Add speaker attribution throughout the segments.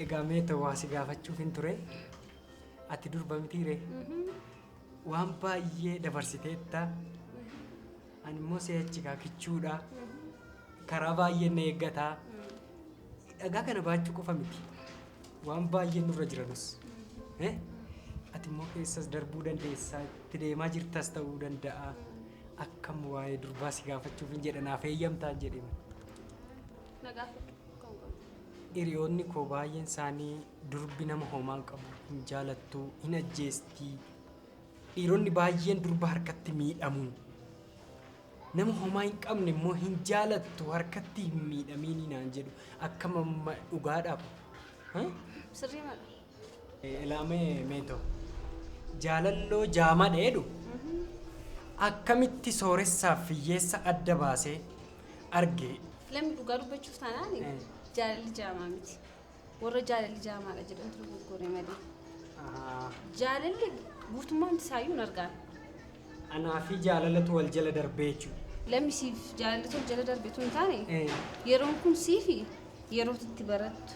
Speaker 1: Egaa meeta waa si gaafachuuf hin ture. Ati durba mitiire. Waan baay'ee dabarsiteetta. Ani immoo si'achi kaakichuudha. Karaa baay'een na eeggata. Dhagaa kana baachuu qofa miti. Waan baay'een nurra jiranus. Eh? Ati immoo keessas darbuu dandeessa. Itti deemaa jirtas ta'uu danda'a. Akkam waa'ee durbaa si gaafachuuf hin jedha naaf eeyyamtaan jedhee.
Speaker 2: Na gaafadhu. Kan qabu.
Speaker 1: Hiriyoonni koo baay'een isaanii durbi nama homaa hin qabu, hin jaalattu, hin ajjeesti. Dhiironni baay'een durba harkatti miidhamu. Nama homaa hin qabne immoo hin jaalattu, harkatti hin miidhamiini naan jedhu. Akkam amma dhugaadhaaf.
Speaker 2: Sirrii mala.
Speaker 1: Ilaamee meetoo. Jaalalloo jaamaa dheedhu akkamitti sooressaaf hiyyeessa adda baasee arge.
Speaker 2: Lammi dhugaa dubbachuuf taanaan jaalalli jaamaa miti. Warra jaalalli jaamaadha jedhantu dogoggore malee. Jaalalli guutummaan isaayyuu hin argaan.
Speaker 1: Anaa fi jaalalatu wal jala darbee jechuudha.
Speaker 2: Lammi siif jaalalli wal jala darbe tun hin taane yeroon kun siifi yeroo itti barattu,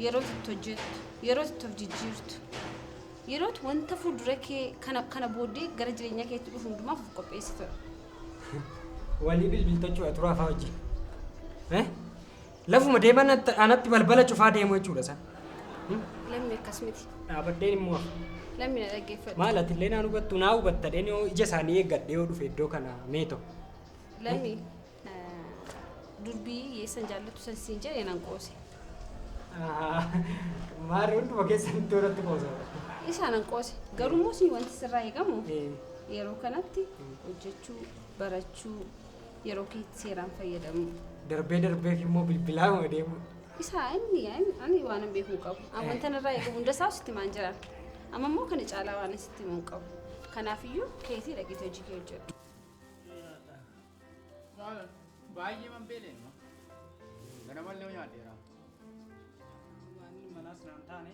Speaker 2: yeroo itti hojjettu, yeroo itti of jijjiirtu, yeroo wanta fuuldura kee kana kana booddee gara jireenya keetti dhufu hundumaaf of qopheessitudha.
Speaker 1: Walii bilbiltachuu turaa fa'aa wajjin. Lafuma deeman anatti balbala cufaa deemu jechuudha isaan.
Speaker 2: Lammi akkas miti.
Speaker 1: Dhaabadheen immoo hafa.
Speaker 2: Lammi na dhaggeeffadhu.
Speaker 1: Maal ati illee naan hubattu naa hubatta dheen yoo ija isaanii eeggadhee yoo dhufe iddoo kana meeto.
Speaker 2: Lammi durbii hiyyeessan jaallattu san siin jedhe nan qoose.
Speaker 1: Maali hunduma keessan iddoo irratti qoosa.
Speaker 2: Isaa nan qoose. Garuu immoo siin wanti sirraa eegamu yeroo kanatti hojjechuu, barachuu, yeroo keetti seeraan fayyadamuu.
Speaker 1: Darbee darbeef immoo bilbilaa deemu.
Speaker 2: Isaa inni ani waan hin beeku hin qabu. Wanta narraa eegamu hunda isaa sitti himaan jira. Amma immoo kana caalaa waan sitti himu hin qabu. Kanaafiyyuu keetii dhaqeetii hojii kee hojjedhu.
Speaker 3: Baay'ee man beeleen. Ganamallee nyaadheera.
Speaker 1: Waan manaas naan taane.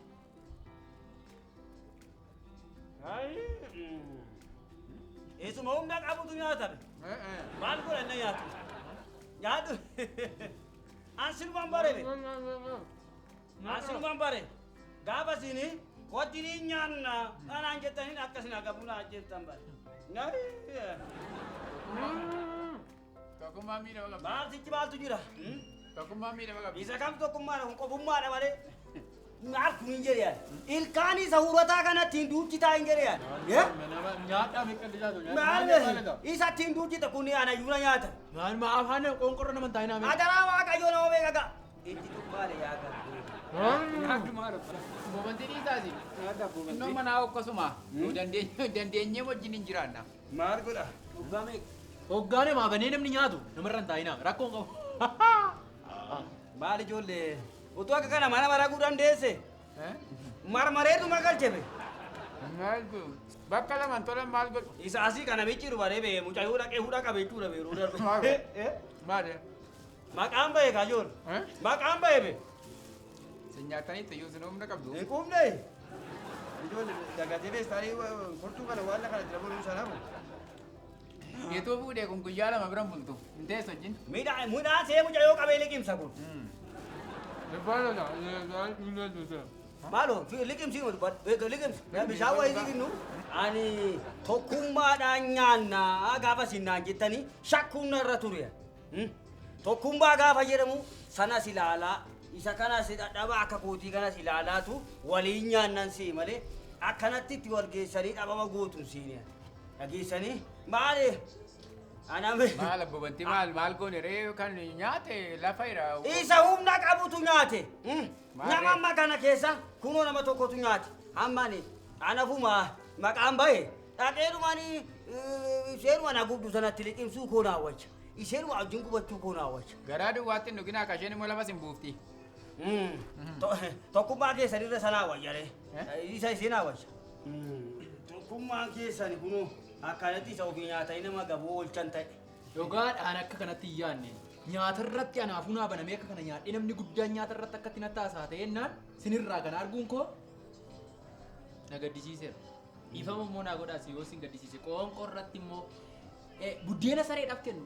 Speaker 4: Isuma humna qabutu nyaatame. Maal godha inni nyaatu? Nyaatu. An silumaan bare be. An silumaan bare. Gaafa isin wajjin nyaanna anaan jettaniin akkasin agabuu ajjeeftan bare.
Speaker 3: Tokkummaa miidhama qabdi.
Speaker 4: Maal sichi maaltu jira?
Speaker 3: Tokkummaa miidhama qabdi.
Speaker 4: Isa kam tokkummaadha kun qofummaadha malee. Maal kun hin jedhe yaani. Ilkaan isa hurataa kanatti hin duuchitaa hin jedhe yaani.
Speaker 3: Nyaadhaa meeqa
Speaker 4: Maal isa ittiin duuchita kun ana yuuna nyaata.
Speaker 3: Maal ma afaan qoonqorra nama hin taa'inaa mee.
Speaker 4: Adaraa Waaqayyoo nama meeqa ga'a. Itti tuqqaale yaa galtee.
Speaker 3: Bobantii dhiisaasi. Innoo manaa akkasuma. Dandeenyee wajjin hin jiraanna.
Speaker 4: Maal godha?
Speaker 3: Hoggaa meeqa? Hoggaa namaa banee namni nyaatu namarra hin taa'inaa rakkoon qabu.
Speaker 4: Maal ijoollee utuu akka kana mana maraguu dandeesse marmareetuma galchebe.
Speaker 3: Maal godhu? Bakka lamaan tolan maal godhu?
Speaker 4: Isa asii kana micciiru baree bee mucayyoo dhaqee hudha qabe jechuudha beeruu darbe.
Speaker 3: Maal?
Speaker 4: Maqaan bahe kaajoon. Maqaan bahe be.
Speaker 3: Isin nyaataniitu iyyuu isin humna qabdu.
Speaker 4: Hin quufne. Ijoollee dagatee beestaarii furtuu kana waan kana jira buluu sanaafu.
Speaker 3: Geetuu fuudhee kun guyyaa lama bira bultu. Hin teessu wajjin.
Speaker 4: Midhaan see mucayyoo qabee liqimsa kun. Maaloo liqimsii liqimsi bishaan wayii liqimnu. Ani tokkummaadhaan nyaannaa gaafa sinnaan jettanii shakkuun narra ture. Tokkummaa gaafa jedhamu sanas ilaalaa isa kanas dhadhabaa akka kootii kanas ilaalaatu waliin nyaannan sii malee akkanatti itti wal geessanii dhabama gootuun siini. Dhageessanii maali? Aname.
Speaker 3: Maal abbobantii maal maal goone ree kan nyaate lafa ira.
Speaker 4: Isa humna qabutu nyaate. Nama amma kana keessa kunoo nama tokkotu nyaate. Amma ani anafuma maqaan bahe dhaqeedhumani isheenuma na gubdu sanatti liqimsuu koo naawwacha. Isheenuma wajjin gubachuu koo naawwacha.
Speaker 3: Garaa duwwaatti hin dhuginaa akka isheen immoo lafa sin buufti.
Speaker 4: Tokkummaa keessanirra sanaa wayyare. Isa isheen hawwacha. Tokkummaan keessani kunoo akkanatti isa ofii nyaatanii nama gaboo oolchan ta'e.
Speaker 5: Dhugaadhaan akka kanatti hin yaadne. Nyaatarratti anaafuu naa banamee akka kana nyaadhee namni guddaan nyaatarratti akkatti na taasaa ta'ennaan sinirraa kana arguun koo na gaddisiiseera. Dhiifama immoo naa godhaas yoo sin gaddisiise qoonqoo irratti immoo buddeena sareedhaaf kennu.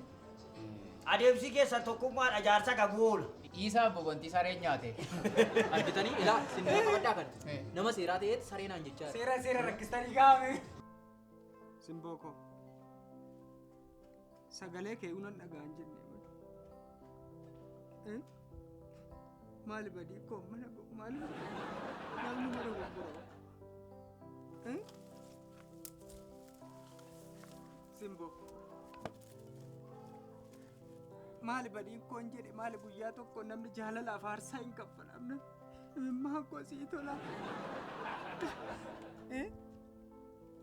Speaker 4: Adeemsi keessan tokkummaadha jaarsa qabu oola.
Speaker 3: Dhiisaa boqontii sareen nyaate.
Speaker 5: Argitanii ilaa sin qabadhaa kana. Nama seeraa ta'eet saree naan jechaa jira.
Speaker 1: Seera seera rakkistanii gaame. Simboo koo. Sagalee kee unan dhagaan jenne malee. Maali badii koo mana koo maali namni mana gurgura. Simboo. Maali badii koon jedhe maali guyyaa tokko namni jaalalaaf aarsaa hin kaffalamne. Imimmaan koo sii tola.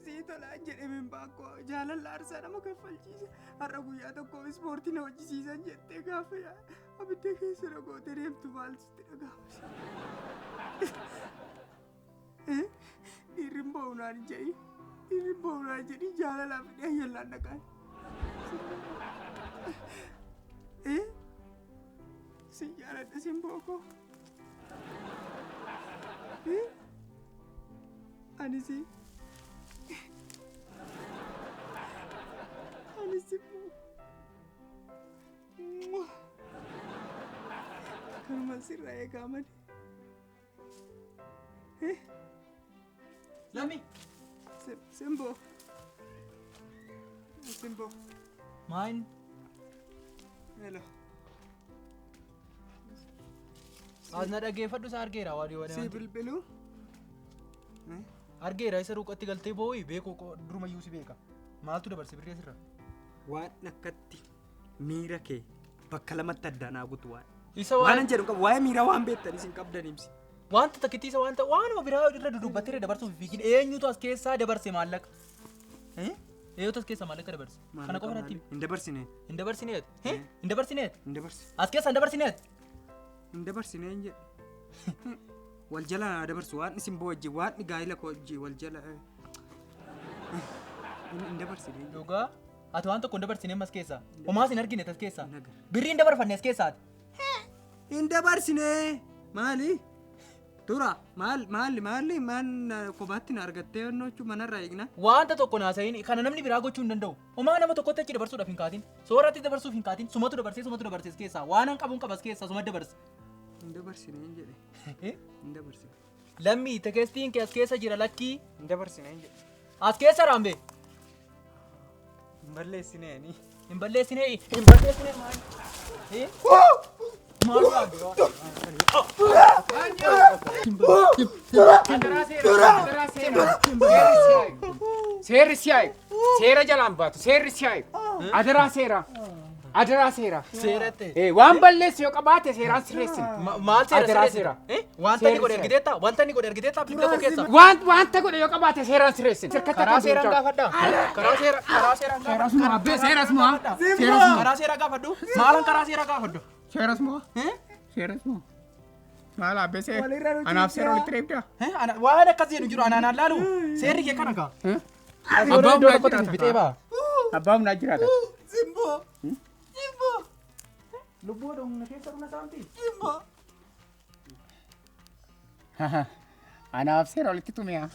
Speaker 1: Sii tolaa jedhe imimmaan koo jaalala aarsaa nama kaffalchiisa. Har'a guyyaa tokko ispoortii na hojjisiisan jettee gaafa abidda keessa na gootee deemtu maal sitti dhaga'ama? Dhiirri hin ba'u naan jedhi. Dhiirri hin ba'u naan jedhi jaalalaaf hidhee yallaan dhaqaan. Sin jaaladha simboo koo. Anis Ani simboo. Kanuma sirraa eegaa malee.
Speaker 5: Lammi.
Speaker 1: Simboo. Simboo.
Speaker 5: Maayin.
Speaker 1: Hello.
Speaker 5: As na dhaggeeffadhu isa argeera waadii
Speaker 1: Si
Speaker 5: waadii.
Speaker 1: bilbiluu?
Speaker 5: Argeera isa ruuqatti galtee boo'i beekoo durumayyuu si beeka. Maaltu dabarse birree sirra?
Speaker 1: Waan akkatti miira kee bakka lamatti addaan haa guutu waan.
Speaker 5: Isa
Speaker 1: Waan
Speaker 5: waan
Speaker 1: an jedhu qabu waa'ee miiraa waan beektan isin qabdan ibsi.
Speaker 5: wanta takkitti isa wanta waanuma biraa irra dudubbattee irra dabarsuuf fiigin eenyutu as keessaa dabarse maallaqa? Eenyutu as keessaa maallaqa dabarse? Kana qofa natti himi.
Speaker 1: Hin dabarsine.
Speaker 5: Hin dabarsineet? Hin dabarsineet?
Speaker 1: Hin dabarse.
Speaker 5: As keessaa hin dabarsineet?
Speaker 1: Hin dabarsine hin jedhu. Wal jala naa dabarsu waan isin boo wajjin waan gaa'ila koo wajjin wal jala. Hin dabarsine hin jedhu.
Speaker 5: Dhugaa ati waan tokko hin dabarsine as keessaa. Homaas hin argine as keessaa.
Speaker 1: Hin agarre.
Speaker 5: Birrii hin dabarfanne as keessaati.
Speaker 1: Hin dabarsine maali? Tura maal maali maali maan kophaatti na argattee yennoo manarraa eegna.
Speaker 5: Wanta tokko naasayin kana namni biraa gochuu hin danda'u. Homaa nama tokkotti achi dabarsuudhaaf hin kaatin. Sooratti dabarsuuf hin kaatin. Sumatu dabarsee sumatu dabarsee as keessaa. Waan an qabuun qabas keessaa suma dabarse.
Speaker 1: Hin dabarsine hin jedhe. Hin dabarsine.
Speaker 5: Lammii tekeestiin kee as keessa jira lakkii.
Speaker 1: Hin dabarsine hin jedhe.
Speaker 5: As keessa raambe.
Speaker 1: Hin balleessine ani.
Speaker 5: Hin balleessine hin balleessine maal? Maal raambe?
Speaker 3: Seerri si haa eegu. Seera jalaan baatu seerri si haa eegu. Adaraa seera. Adaraa seera.
Speaker 5: Seeratti.
Speaker 3: Waan balleessu yoo qabaate seeraan sirreessina.
Speaker 5: Maal seera
Speaker 3: Adaraa
Speaker 5: sirreessina?
Speaker 3: seera.
Speaker 5: Wanta inni godhe argiteetta? Wanta inni godhe argiteetta? Bilbila koo keessa.
Speaker 3: Wanta godhe yoo qabaate seeraan sirreessina.
Speaker 5: Karaa seeraan gaafadha. Karaa seera karaa seeraan gaafadhu.
Speaker 3: Seeras moo?
Speaker 5: Karaa seeraa gaafadhu. Maalan karaa seeraa gaafadhu?
Speaker 3: Seeras moo? Seeras moo? Maal abbee seera? Anaaf seera walitti reebdaa?
Speaker 5: Waan akkas jedhu jiru anaan laalu. Seerri kee kana kaa.
Speaker 3: Abbaa humnaa jiraata.
Speaker 5: Bixee ba'a.
Speaker 3: Abbaa humnaa jiraata.
Speaker 1: Simboo. Simboo.
Speaker 5: Lubbuu humna keessa humna saamti.
Speaker 1: Simboo.
Speaker 3: Anaaf seera walitti tumiyaa.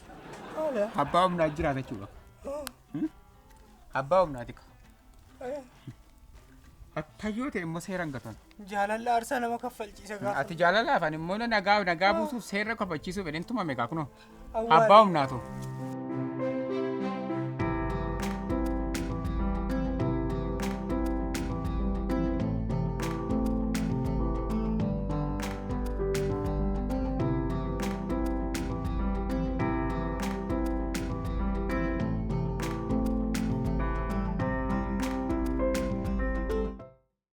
Speaker 3: Abbaa humnaa jiraata jechuudha. Abbaa humnaati ka. Attayyoo ta'e immoo seera hin gatan.
Speaker 1: Jaalala aarsaa nama kaffalchiisa gaafa.
Speaker 3: Ati jaalalaaf ani immoo nagaa nagaa buusuuf seera kabachiisuuf jedheen tumame kaa kunoo. Abbaa humnaatu.